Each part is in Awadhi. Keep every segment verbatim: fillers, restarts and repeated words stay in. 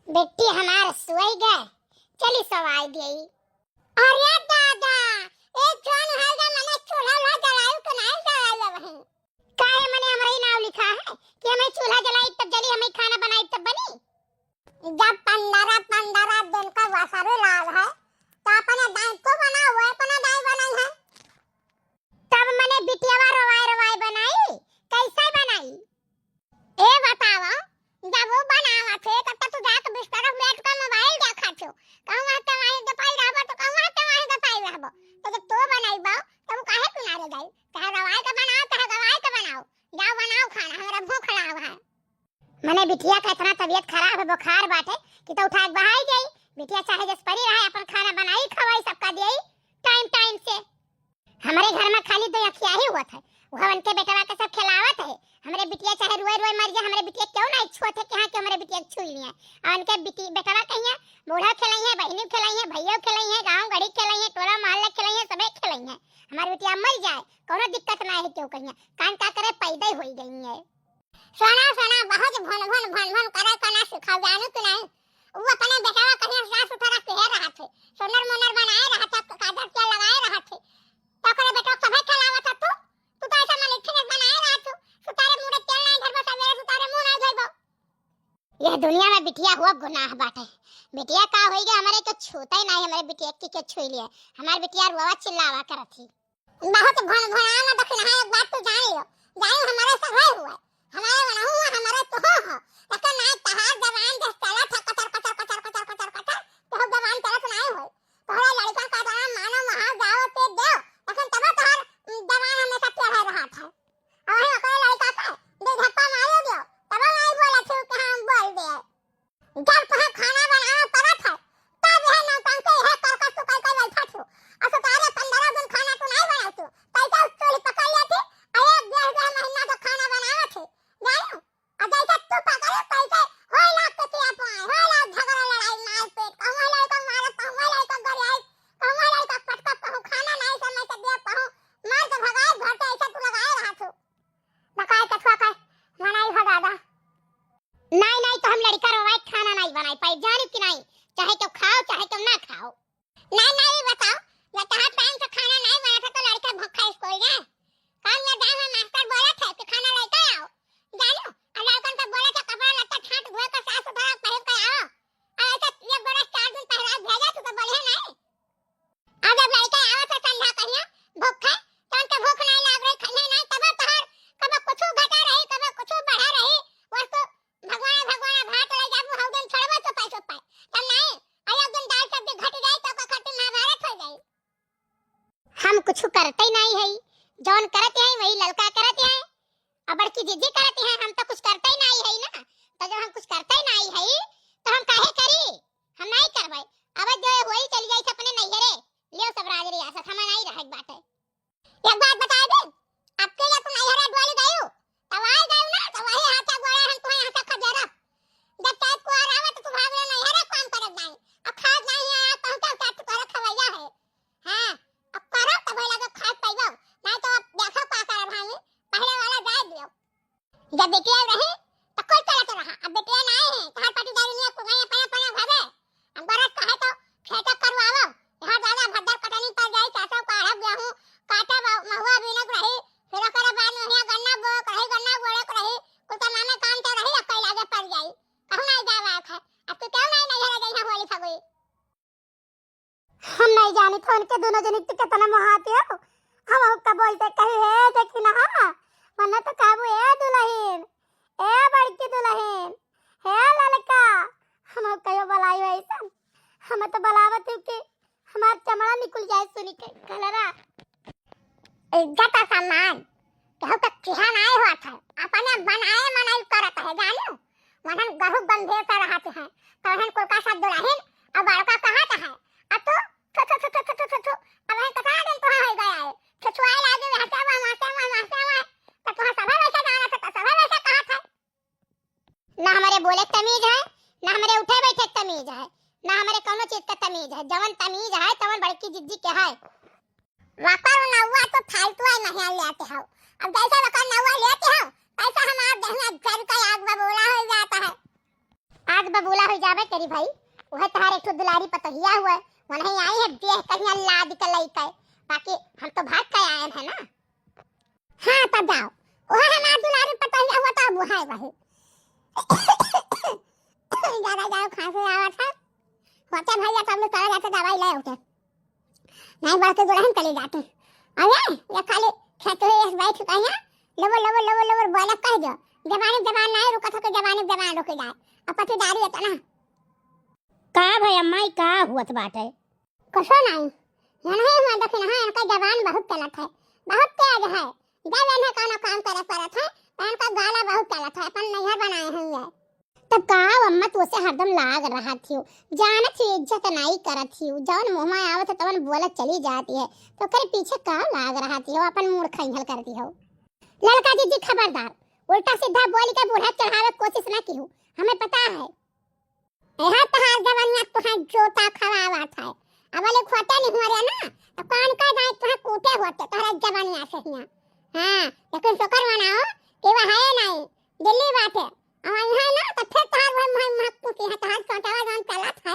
बेटी हमार सोई गए, चली सवाई देई। अरे दादा, ए जौन है रे, मने चूल्हा उल्हा जलायु के नाहीं जलायु अबहिन? काहे मने हमरे ही नाव लिखा है कि हमही चूल्हा जलाई तब जली, हमही खाना बनाई तब बनी? जब पंद्रह, पंद्रह दिन का वसरू लाल है, तो अपने दाई को बनाओ, वो अपने दाई बनाई है। तब मने बिटियावा रोवाई रोवाई बनाई, कैसे बनाई? ए बतावा, जब वो बनावत है, तब तक तू जाके बिस्तर में लेट के मोबाइल देखत हो। कहूँ वहाँ तमाही दपाई रहबो, तो कहूँ वहाँ तमाही दपाई रहबो। तो जब तू बनाइबो, तब वो काहे तू ना रह जाई? चाहे रोवाई के बनाओ, चाहे गवाई के बनाओ, जाओ बनाओ खाना, हमरा भूख लाग है। मने बिटिया का इतना तबीयत खराब है, बुखार बाटे कि तो उठा के बहाई जाई। बिटिया चाहे जस पड़ी रहे, अपन खाना बनाई, खवाई, सबका देई, टाइम टाइम से। हमरे घर में खाली दो अखिया ही होत है, वह उनके बेटवा के सब खिलावत है। हमरे बिटिया चाहे रोए रोए मर जाए, हमरे बिटिया क्यों ना छुअत है कि हाँ, क्यों हमरे बिटिया के छुई लिया। और उनके बिटी-, बेटवा कहिए, बूढ़ा खिलाई है, बहनी खिलाई है, भैया खिलाई है, गाँव गढ़ी खिलाई है, टोला मोहल्ला खिलाई है, सबे खिलाई है। हमारी बिटिया मर जाए, कोनो दिक्कत ना है, क्यों कहिए, कान का करे, पैदा ही होई गई है। सोना, सोना, बहुत भन भन भन भन करे के ना सिखाओ, जानू कि नहीं? वो अपने बेटवा कहिया साफ सुथरा किहे रहत है, सुनर मुनर बनाए रहत है, काजर तेल लगाए रहत है। तो ओकरे बेटवा सभे खेलावत है तू, तू तो ऐसा मलिठिन बनाए रहत तू, सुतारे मुंह रे तेल नहीं धरबो, सवेरे सुतारे मुंह नहीं धोइबो। यह दुनिया में बिटिया हुआ गुनाह बाटे। बिटिया का होई गया, हमरे के छूता ही नहीं, हमरे बिटिया की के छुई लिया। हमार बिटिया रोवा चिल्लावा करत ही। बहुत भन भनावा दखिनहा, एक बात तू जान लियो, जाई हमारे सभे हुए, हमारे वनहु हुआ, हमारे तुहो हो, लेकिन ना तहार जबान जस चलत है कचर, कचर, कचर, कचर, कचर, कचर, तो जबान चलत नहीं होई। तोहरे लड़का का तना मानो वहाँ जाओ ते दो, लेकिन तब तोहर जबान हमेशा टेढ़े रहत है। और वही ओकरे लड़का के दो धक्का मारो दो, तब नहीं बोला छू के हम बोल दे। जब तोहे खाना बनावे पड़त है, तब यह नौटंकी, यह करकस तू कई कई बैठत हो। और सुतारे पंद्रह दिन खाना तू नहीं बनाई तू, कैसे चूल्ही पकड़ लेती, और एक डेढ़ डेढ़ महीना का खाना बनावत है, जानू? और जैसे तू पकड़े, कैसे होए लाग के पिया पाए, होए लाग झगड़ा, लड़ाई, मारपीट, कहूँ लड़का मारत, कहूँ लड़का गरियाई, कहूँ लड़का पटकत, कहूँ खाना नहीं समय से दे, कहूँ मार के भगाए, घर से ऐसे तू लगाए रहत हो। बकाए कथुआ का मनाई हो दादा। नहीं, नहीं, तो हम लड़का रोवाई खाना नहीं बनाई पाई, जानी कि नहीं? चाहे तो खाओ, चाहे तो ना खाओ। नहीं, नहीं, बताओ, जब तहार टाइम से खाना नहीं बना था, तो लड़का भूखा स्कूल जाए? कौन ये जाए हुए मास्टर बोला था कि खाना लेके आओ? जानू, और लड़कन को बोला था, कपड़ा लत्ता छांट धोए के साफ सुथरा पहन के आओ। और ऐसे एक बरस चार दिन पहला भेजा, तू तो बोले नहीं। अब जब लड़का आवत है ठंडा कहिया, भूख है, तो उनके भूख नहीं लाग रही, खाइए नहीं, तब तोहर कब कुछ घटा रही, कब कुछ बढ़ा रही, वस्तु भगवान, भगवान भात ले जाबू, हौ दिन छोड़बो चुपाई चुपाई, तब नहीं, और एक दिन दाल सब्जी घट जाए, तो ओकर खातिर महाभारत हो जाए। हम कुछ करते ही नहीं है, जौन करते हैं, वही लड़का करते हैं, अब बड़की जिज्जी करते हैं, हम तो कुछ करते ही नहीं है ना, तो जब हम कुछ करते ही नहीं है, तो हम काहे करी? हम नहीं करबे। अब जो होई चली जाई अपने नैहरे, लियो सब राज रियासत, हमें नहीं रहे के बाटे। एक बात बता दे, अब के लिए तू नैहरे डोली गयू, तब आए गयू ना, तो वही हाथा गोड़ा हम तुम्हें हाथा खदेरा। जब चाहे कुआर आवे तो तू भाग ले नैहरे काम करे जाए, अब खाए जाए, यहाँ पहुँचा क्या तू करे खवैया है। हाँ, अब करो तब लगे खाए पैबो, नहीं तो अब देखो का करे भाई, पहले वाला जाए दियो। जब बेटिया रही, तो कोई चलत रहा। अब बेटिया ना आए हैं, तो हर पटीदारी में कुमाई अपने, अपने घरे। अब गरज कहे तो खेते करवावो। यहाँ ज्यादा भद्दर कटनी पड़ जाई, सरसों काढ़ब, गेहूं काटब, महुआ बीनक रही, फिर ओकरे बाद में यहाँ गन्ना बोक रही, गन्ना गोड़क रही, कुल तमामे काम तो रही, अब कई लागे पड़ जाई। कहूँ नहीं जाए लायक है। अब तू क्यों नहीं नैहरे गई है होली फगुई? हम नहीं जानी था उनके दोनों जनी के कितना मोहाते हो। हम ओका बोलते कही, "हे देखी ना, हाँ, मने तो काबू, ए दुल्हन, ए बड़की दुल्हन, हे ललका।" हम कहियो बुलाई वैसन, हम तो बुलावत हूँ कि हमार चमड़ा निकल जाए सुनी के कलरा। इज्जत और सम्मान केहू के चिहा नाई होत है, अपने बनाए मनाई करत है, जानू। वहन गहू गंभीर से रहत है, तो वहन कुल का सब दुल्हन और बड़का कहत है, और तू, थु, थु, थु, अब वहन कितना दिन तुहा हो गया है, छुछुआए लागे, हंसे हुआ, हंसे हुआ, हंसे हुआ, तो तुहा सभे वैसे जानत है, तो सभे वैसे कहत है। ना हमरे बोले के तमीज है, ना हमरे उठे बैठे के तमीज है, ना हमरे कौनो चीज का तमीज है। जवन तमीज है, तवन बड़की जिज्जी के है। वकर नौवा तो फालतू है, नहीं लेते हो। अब जैसे वकर नौवा लेते हो, वैसा हमार देह में जल का आग बबूला हो जाता है। आज बबूला होइ जाबे तेरी भाई, उहे तहार एक ठो दुलारी पतोहिया हुए, वो नहीं आई है देह कहिया लाद के लइके, बाकी हम तो भाग के आए हैं ना। हाँ, तब जाओ, उहे हमार दुलारी पतोहिया हुआ, तब उहे वही। ज्यादा जाओ, खांसी आवत है, होते भैया, तब लोग चला जाते दवाई ले उठे। नहीं बढ़ के दुल्हन चली जाती। अरे, ये खाली खेत में ऐसे बैठ गई है, लबर, लबर, लबर, लबर बोला कह दो। जबानी जबान नहीं रुका था, कि जबानी जबान रुक जाए। अब पटीदारी है तो ना। का भई अम्मा, ई का हुअत बाटे? कुछो नहीं। ये नहीं हुआ, देखी ना, इनका जबान बहुत चलत है, बहुत तेज है। जब इन्हें कोनो काम करे पड़त है, तो इनका गाला बहुत चलत है, अपन नैहर बनाए हैं ये। तब का अम्मा, तू से हरदम लाग रहत हियो, जानत हियो इज्जत नाई करत हियो, जवन मुँह में आवत है तवन बोलत चली जाती है, तो ओकरे पीछे का लाग रहत हियो, अपन मूड़ खैहल करती हो। ललका जीजी खबरदार, उल्टा सीधा बोल के बूढ़ा चढ़ावे कोशिश ना किहू, हमें पता है। यहाँ तहार जवनिया तुहार जूता खवावत है, अब वाले खोटे नहीं हो रहे ना, तो कौन का जाए तुहार कूटे होते तोहरा जवनिया से हिया। हाँ, लेकिन शुक्र मनाओ कि वह है नहीं, दिल्ली बाटे। और यहाँ ना तो फिर तहार वह मुँह, मुँह पूछी है, तहार चौंटावा जौन चलत है,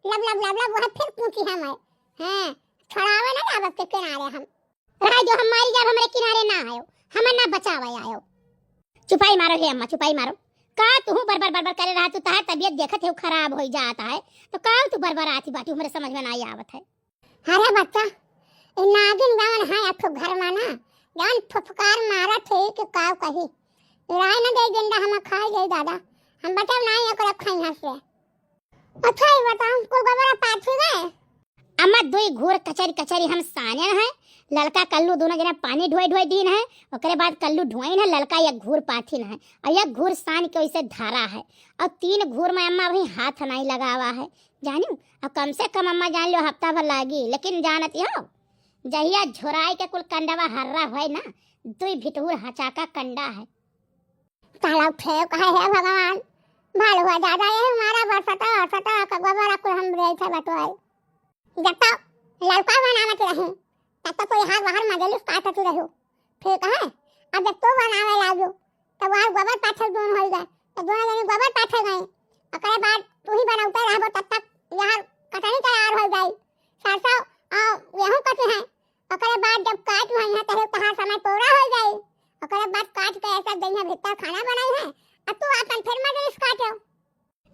लब, लब, लब, लब, वह फिर पूछी है मैं। हाँ, छोड़ावे ना जावत के किनारे हम। रह जो हम मारी जाब, हमरे किनारे ना आयो, हमें ना बचावे आयो। चुपाई मारो हे अम्मा, चुपाई मारो। का तुहू बरबर, बरबर करे रहा तू, तहार तबियत देखत है खराब हो जात है, तो का तू बरबर आती बाटी, हमरे समझ में ना आवत है। अरे बच्चा, ई नागिन जवन है अठो घर में ना, जवन फुफकार मारत है कि काव कही, राय न दे जिंदा हम खाई गई दादा, हम बचब ना ओकरा खैहा से। अच्छा, ई बताओ, कुल गोबरा पाथी गए? अम्मा, दुई घूर कचरी कचरी हम साने हैं, ललका कल्लू दोनों जना पानी ढोए ढोए दीन है, ओकरे बाद कल्लू ढोइन है, ललका एक घूर पाथिन है, और एक घूर सान के वैसे धरा है, और तीन घूर में अम्मा अभी हाथ नहीं लगावा है, जानियो। अब कम से कम अम्मा जान लो हफ्ता भर लागी, लेकिन जानत हो, जहिया झोराई के कुल कंडवा हर्रा होए ना, दुई भिटहूर हचाका कंडा है। साला उठे कहे, "हे भगवान, भाल हुआ दादा, ये हमारा बरसता, बरसता, का गोबर कुल हम रे थे बटोए।" जब तो लड़का बनावत रहे, तब तो कोई हाथ बाहर मजलिस काटत रहो। ठीक है, अब जब तो बनावे लागो, तब वहाँ गोबर पाथर दोनों हो गए, तो दोनों जने गोबर पाथर गए। ओकरे बाद तू ही बनौते रहबो, तब तक यहाँ कटनी तैयार हो जाई। सरसों और गेहूं कटे हैं, ओकरे बाद जब काट हुई है, तब तहार समय पूरा हो जाई। ओकरे बाद काट के ऐसा दहिया भीतर खाना बनाई है, अब तू अपन फिर मजलिस काटो।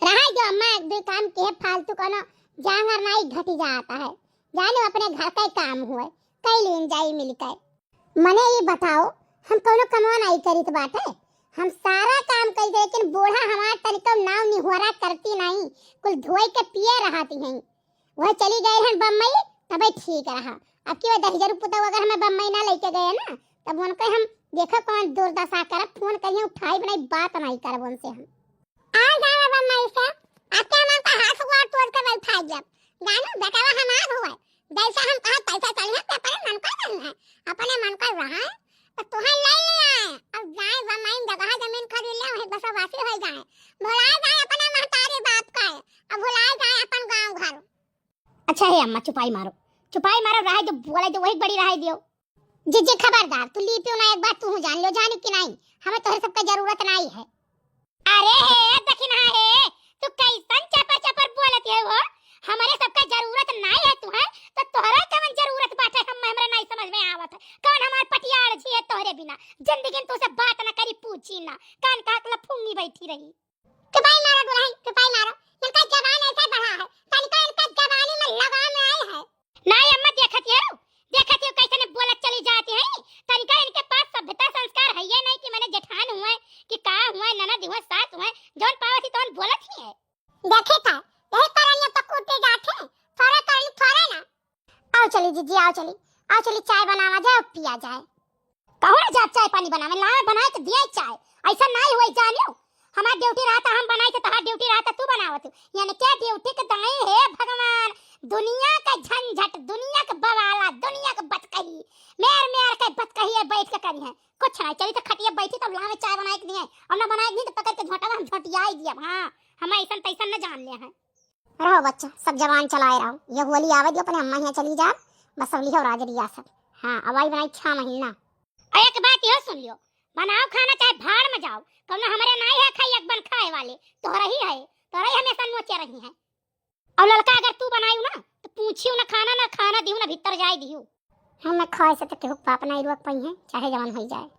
रहा जो अम्मा एक दो काम के फालतू कोनो जांगर नाई घटी जाता है, जाने अपने घर का ही काम हुए, कई लीन जाई मिलकर। मने ये बताओ, हम कोनो कमवा नाई करित बाटे, हम सारा काम करी थे, लेकिन बूढ़ा हमार तनिको नाव निहुरा करती नाई, कुल धोए के पिए रहती हैं। वह चली गए हैं बम्बई, तबे ठीक रहा। अब की वह दहिजरू पुतौ अगर हमें बम्बई ना लेके गए ना, तब उनके हम देखो कौन दुर्दशा करब, फोन करिए उठाई बनाई बात नाई करब उनसे हम। आ जाओ बम्बई से, आपके मन का हाथ गोड़ तोड़ के बैठा जब। जानो बेटवा हमार हुए, जैसे हम कहा तैसे चलिए, अपने मन का नहीं है, अपने मन का रहा है, तो तुहें ले ले आए। अब जाए बम्बई में जगह जमीन खरीद ले, वहीं बसोबासी हो जाए, भुला जाए अपने महतारी बाप का, अब भुला जाए अपन गांव घर। अच्छा हे अम्मा, चुपाई मारो, चुपाई मारो, रहे जो बोले जो वही बड़ी रहे दियो। जीजी खबरदार, तू ली पियो ना, एक बात तू जान लो, जानी कि नहीं, हमें तोहरे सबका जरूरत नहीं है। अरे हे दखिनहा हे, तू कैसन चपर चपर बोलत है हो? हमरे सबका जरूरत नहीं है तुहे, तो तोहरा कवन जरूरत बाटे, हम, हमरा नहीं समझ में आवत है। कौन हमार पटियाड़ जी है तोहरे बिना? जिंदगी में तुसे बात ना करी, पूछी ना, कान का लफूंगी बैठी रही। चुपाई मारो दुल्हन, चुपाई मारो। इनका जबान ऐसे बढ़ा है, तनिका इनका जबानी में लगाम आए है। नहीं अम्मा, देखत हो, देखत हो कैसे ने बोलत चली जाती है। तनिका इनके पास सभ्यता संस्कार है ये नहीं कि मैंने जेठान हुए, कि का हुए, ननद हुए, सास हुए, जौन पावत ही तौन बोलत ही है। देखे का, यही कारण ये तो कूटे जाते, थोड़े कारण थोड़े ना। आओ चली जीजी, आओ चली, आओ चली, चाय बनावा जाए, पिया जाए। कहूँ ना जाब चाय पानी बनावे, लावे बनाए के दिया चाय, ऐसा नहीं हुई जानियो। हमार ड्यूटी रहता हम बनाई थे, तहार ड्यूटी रहता तू बनावत हो। यानी क्या ड्यूटी के दाई हे भगवान, दुनिया का झंझट, दुनिया के बवाला, दुनिया के बतकही, मेर मेर के बतकही है बैठ के करी है। कुछ नहीं, चली तो खटिया बैठी तब लावे चाय बनाए के दिए, और ना बनाए के नहीं तो पकड़ के झोंटा हम झोंटिया ही दिया। हाँ, हम ऐसा तैसा न जान ले हैं। रहो बच्चा, सब जबान चलाए रहो। ये होली आवे दियो, अपने अम्मा हियाँ चली जाब, बस अब लिहो राज रियासत। हाँ, अब आई बनाई छह महीना। और एक बात यो सुन लियो, बनाओ खाना चाहे भाड़ में जाओ, कौनो हमरे नाई है खाई एक बन खाए वाले, तोहरा ही है। तोरई हमेसा नोचे रही है। और ललका अगर तू बनायू ना, तो पूछियो ना खाना, ना खाना दिहू, ना भीतर जाए दिहू। हम ना खाए से तो केहू के पाप ना रोक पाई है, चाहे जवन होई जाए।